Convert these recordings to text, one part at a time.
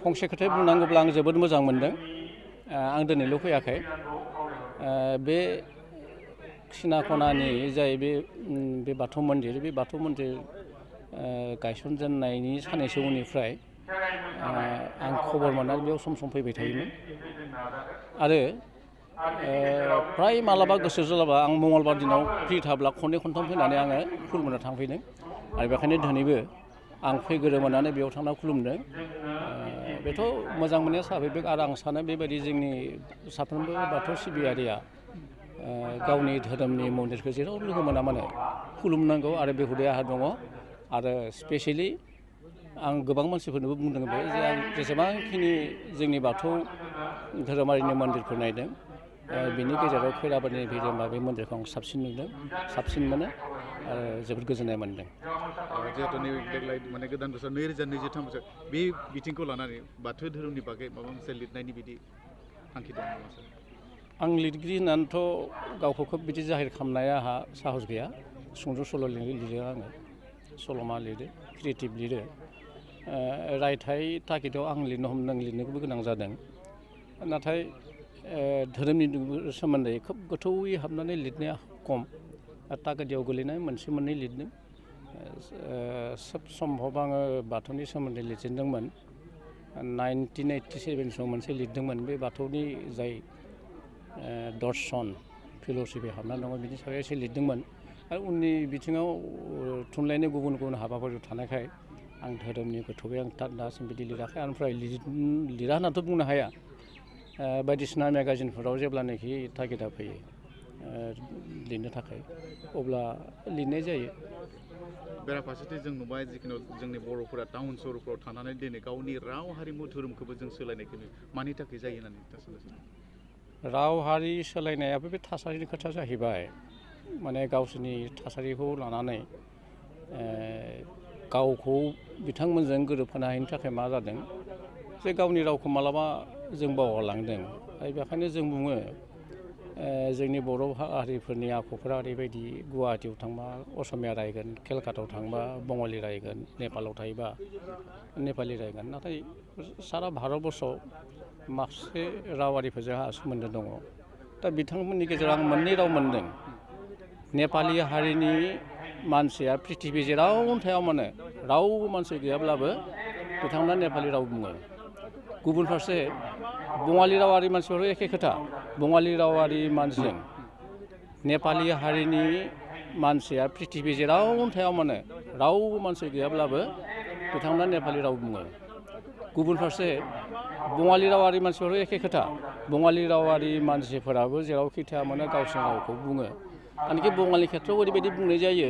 फंसे खोथा बुंनांगौब्ला आं जोबोद मोजां मोनदों। आं दिनैल' फैयाखै। बे सिना खनानि जाय बे बाथौ मन्दिर गायसनजेननायनि साननैसो उननिफ्राय आं खबर मोननानै बेयाव सम सम फैबाय थायोमोन आरो फ्राय मालाबा गोसो जालाबा आं मंगलबार दिनाव फ्रि थाब्ला खननै खनथाम फैनानै आङो खुलुमनो थांफैदों आरो बेखायनो दिनैबो आं फैग्रो मोननानै बेयाव थांना खुलुमदों। बेथ' मोजां मोननाया साभाबिक आरो आं सानो बेबायदि जोंनि साफ्रोमबो बाथौ सिबियारिया गावनि धोरोमनि मन्दिरखौ जेराव लोगो मोना मानो खुलुमनांगौ आरो बे हुदाया आंहा दङ। आरो स्पेसियेलि आं गोबां मानसिफोरनोबो बुंदों बे जे आं जेसेबांखिनि जोंनि बाथौ धोरोमारिनि मन्दिरफोर नायदों बिनि गेजेराव खैराबारिनि भिरेमा बे मन्दिरखौ आं साबसिन नुदों, साबसिन मोनो आरो जोबोद गोजोननाय मोनदों। जिहेतु नै देग्लाय माने गोदान बोसोर 2023 बोसोर बे बिथिंखौ लानानै बाथौ धोरोमनि बागै माबा मोनसे लिरनायनि बिदि थांखि दं नामा सार? आं लिरगिरि होननानैथ' गावखौ खोब बिदि जाहिर खालामनाया आंहा साहस गैया। सुंद' सल' लिरो आङो, सल'मा लिरो, क्रिएटिभ लिरो। रायथाइ थाखिथाव आं लिरनो हमदों, लिरनोबो गोनां जादों। नाथाय धोरोमनि सोमोन्दै खोब गोथौयै हाबनानै लिरनाया खम। थागिदायाव गोलैनाय मोनसे मोननै लिरदों। सोब सम्भब आङो बाथौनि सोमोन्दै लिरजेनदोंमोन 1987 मोनसे लिरदोंमोन। बे बाथौनि जाय दर्शन फिल'सफि हाबना दङ बिनि सायाव एसे लिरदोंमोन आरो उननि बिथिङाव थुनलाइनि गुबुन गुबुन हाबाफारि थानायखाय आं धोरोमनि गोथौयै आं दासिम बिदि लिराखै। ओमफ्राय लिरा होननाथ' बुंनो हाया। बायदिसिना मेगाजिनफोराव जेब्लानाखि थागिदा फैयो लिरनो थाखाय अब्ला लिरनाय जायो। बेराफारसेथिं जों नुबाय जिखुनु जोंनि बर'फोरा टाउन सहरफ्राव थानानै दिनै गावनि राव हारिमु धोरोमखौबो जों सोलायनायखौ नुयो। मानि थाखाय जायो होननानै नोंथाङा सानो? राव हारि सोलायनायाबो बे थासारिनि खोथा जाहैबाय। माने गावसोरनि थासारिखौ लानानै गावखौ बिथांमोनजों गोरोबहोनो हायिनि थाखाय मा जादों जे गावनि रावखौ मालाबा जों बावगारलांदों। बेखायनो जों बुङो जोंनि बर' हारिफोरनि आखुफोरा ओरैबायदि गुवाहाटियाव थांबा असमिया रायगोन, केलकातायाव थांबा बङालि रायगोन, नेपालाव थायोबा नेपालि रायगोन। नाथाय सारा भारतबर्षआव माखासे रावारिफोरजों आंहा सोमोन्दो दङ। दा बिथांमोननि गेजेराव आं मोननै राव मोनदों। नेपालि हारिनि मानसिया प्रिथिबि जेरावनो थाया मानो रावबो मानसि गैयाब्लाबो बिथांमोना नेपालि राव बुङो। गुबुन फारसे बङालि रावारि मानसिफोराबो एखे खोथा। बङालि रावारि मानसिजों नेपालि हारिनि मानसिया प्रिथिबि जेरावनो थाया मानो रावबो मानसि गैयाब्लाबो बिथांमोना नेपालि राव बुङो। गुबुन फारसे बङालि रावारि मानसिफोराबो एखे खोथा। बङालि रावारि मानसिफोराबो जेरावखि थाया मानो गावसोरनि रावखौ बुङो। आनखि बङालि खेथ्रआव ओरैबायदि बुंनाय जायो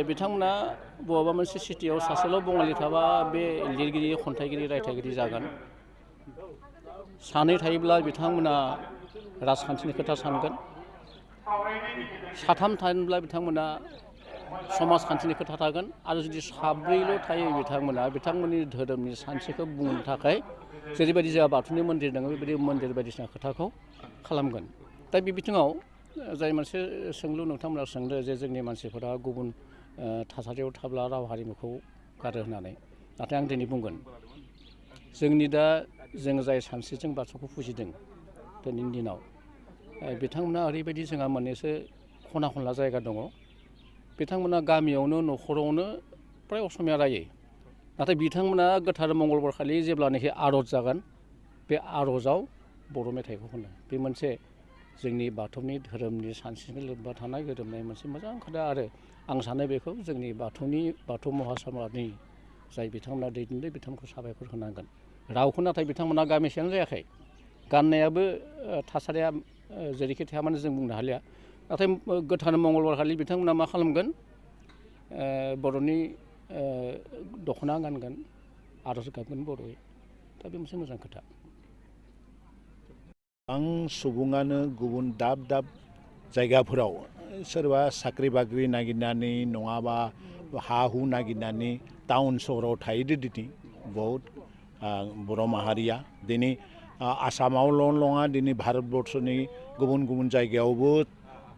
बिथांमोना बबेबा मोनसे सिटियाव सासेल' बङालि थाबा बे लिरगिरि, खन्थाइगिरि, रायथाइगिरि जागोन। सानै थायोब्ला बिथांमोना राजखान्थिनि खोथा सानगोन। साथाम थायोब्ला बिथांमोना समाजखान्थिनि खोथा थागोन आरो जुदि साब्रैल' थायो बिथांमोननि धोरोमनि सानस्रिखौ बुंनो थाखाय जेरैबायदि जोंहा बाथौनि मन्दिर दङ बेबायदि मन्दिर बायदिसिना खोथाखौ खालामगोन। दा बे बिथिङाव जाय मोनसे सोंलु नोंथांमोना सोंदो जे जोंनि मानसिफोरा गुबुन थासारियाव थाब्ला राव हारिमुखौ गारो होननानै। नाथाय आं दिनै बुंगोन जोंनि दा जों जाय सानस्रिजों बाथौखौ फुजिदों दिनैनि दिनाव बिथांमोना ओरैबायदि जोंहा मोननैसो खना खनला जायगा दङ। बिथांमोना गामियावनो न'खरावनो फ्राय असमिया रायो। नाथाय बिथांमोना गोथार मंगलबार खालि जेब्लानाखि आर'ज जागोन बे आर'जआव बर' मेथाइखौ खनो। बे मोनसे जोंनि बाथौनि धोरोमनि सानस्रिजों लोब्बा थानाय गोरोबनाय मोनसे मोजां खोथा। आरो आं सानो बेखौ जोंनि बाथौ महासभानि जाय बिथांमोना दैदेनदों बिथांमोनखौ साबायखर होनांगोन। रावखौ नाथाय बिथांमोना गामिसेयानो जायाखै। गाननायाबो थासारिया जेरैखि थाया मानो जों बुंनो हालिया। नाथाय गोथार मंगलबार खालि बिथांमोना मा खालामगोन बर'नि दख'ना गानगोन, आर'ज गाबगोन बर'यै। दा बे मोनसे मोजां खोथा। आं सुबुङानो गुबुन दाब दाब जायगाफोराव सोरबा साख्रि बाख्रि नागिरनानै नङाबा हा हु नागिरनानै टाउन सहराव थायो दिनै बहुत बर' माहारिया दिनै आसामावल' नङा दिनै भारतबर्षनि गुबुन गुबुन जायगायावबो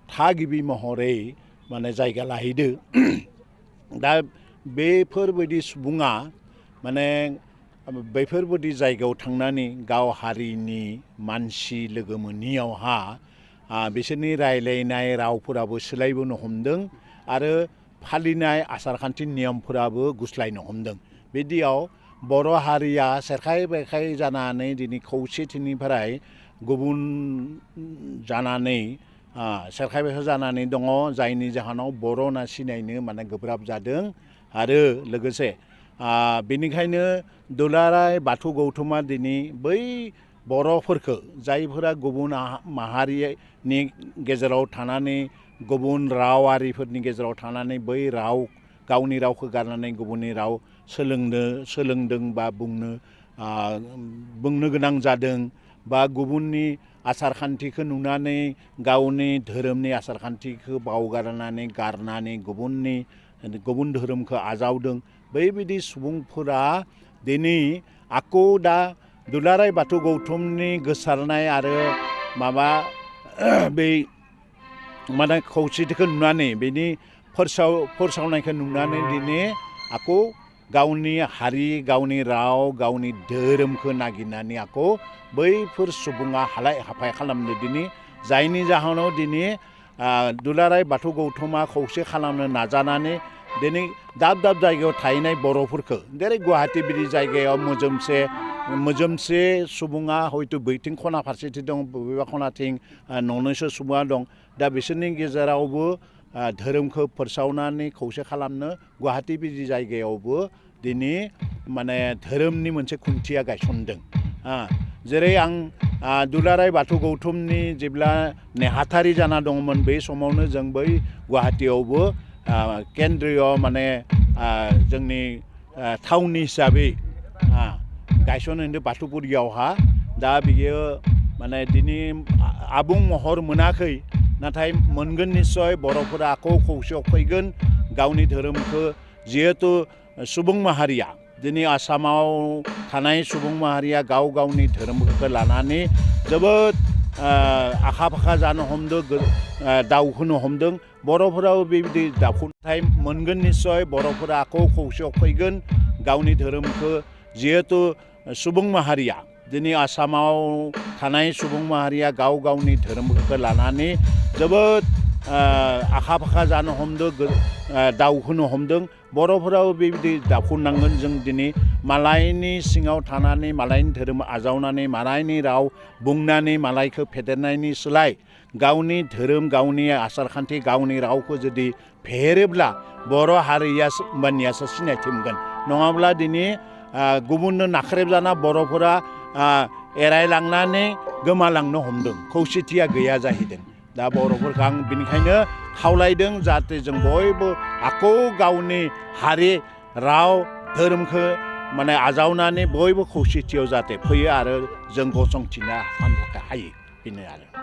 थागिबि महरै माने जायगा लाहैदो। दा बेफोरबायदि सुबुङा माने बैफोरबायदि जायगायाव थांनानै गाव हारिनि मानसि लोगो मोनियावहा बिसोरनि रायलायनाय रावफोराबो सोलायबोनो हमदों आरो फालिनाय आसारखान्थि नियमफोराबो गुस्लायनो हमदों। बिदियाव बर' हारिया सेरखाय बेरखाय जानानै दिनै खौसेथिनिफ्राय गुबुन जानानै सेरखाय बेरखाय जानानै दङ, जायनि जाहोनाव बर' होनना सिनायनो माने गोब्राब जादों। आरो लोगोसे बेनिखायनो दुलाराय बाथौ गौथुमा दिनै बै बर'फोरखौ जायफोरा गुबुन माहारिनि गेजेराव थानानै गुबुन रावारिफोरनि गेजेराव थानानै बै गावनि रावखौ गारनानै गुबुननि राव सोलोंदों बा बुंनो गोनां जादों बा गुबुननि आसारखान्थिखौ नुनानै गावनि धोरोमनि आसारखान्थिखौ गारनानै गुबुन धोरोमखौ आजावदों। बैबायदि सुबुंफोरा दिनै दा दुलाराय बाथौ गौथुमनि गोसारनाय आरो बै खौसेथिखौ नुनानै बेनि फोसावनायखौ नुनानै दिनै गावनि हारि, गावनि राव, गावनि धोरोमखौ नागिरनानै बैफोर सुबुङा हालाय हाफाय खालामनो दिनै, जायनि जाहोनाव दिनै दुलाराय बाथौ गौथुमा खौसे खालामनो नाजानानै दिनै दाब दाब जायगायाव थाहैनाय बर'फोरखौ जेरै गुवाहाटि बिदि जायगायाव मोजोमसे सुबुङा हयथ' बैथिं खना फारसेथिं दं, बबेबा खनाथिं न'नैसो सुबुङा दं। दा बिसोरनि गेजेरावबो धोरोमखौ फोसावनानै खौसे खालामनो गुवाहाटि बिदि जायगायावबो दिनै माने धोरोमनि मोनसे खुन्थिया गायसनदों। जेरै आं दुलाराय बाथौ गौथुमनि जेब्ला नेहाथारि जाना दङमोन बे समावनो जों बै गुवाहाटियावबो केन्द्रीय माने जोंनि थावनि हिसाबै गायसनहैदों बाथौफुरियावहा। दा बियो माने दिनै आबुं महर मोनाखै, नाथाय मोनगोन निस्सय। बर'फोरा खौसेयाव फैगोन गावनि धोरोमखौ, जिहेथु सुबुं माहारिया दिनै आसामाव थानाय सुबुं माहारिया गावनि धोरोमफोरखौ लानानै जोबोद आखा फाखा जानो हमदों, दावखोनो हमदों। बर'फोराबो बेबायदि दावखोनाय मोनगोन निस्सय। बर'फोरा खौसेयाव फैगोन गावनि धोरोमखौ, जिहेथु सुबुं माहारिया दिनै आसामाव थानाय सुबुं माहारिया गावनि धोरोमफोरखौ लानानै जोबोद आखा फाखा जानो हमदों, दावखोनो हमदों। बर'फोराबो बेबायदि दावखोनांगोन। जों दिनै मालायनि सिङाव थानानै मालायनि धोरोम आजावनानै मालायनि राव बुंनानै मालायखौ फेदेरनायनि सोलाय गावनि धोरोम, गावनि आसारखान्थि, गावनि रावखौ जुदि फेहेरोब्ला बर' हारिया होमबानियासो सिनायथि मोनगोन। नङाब्ला दिनै गुबुननो नाख्रेबजाना बर'फोरा एरायलांनानै गोमालांनो हमदों, खौसेथिया गैया जाहैदों। दा बर'फोरखौ आं बेनिखायनो खावलायदों जाहाथे जों बयबो गावनि हारि, राव, धोरोमखौ माने आजावनानै बयबो खौसेथियाव जाहाथे फैयो आरो जों गसंथिनो हायो, बेनो आरो।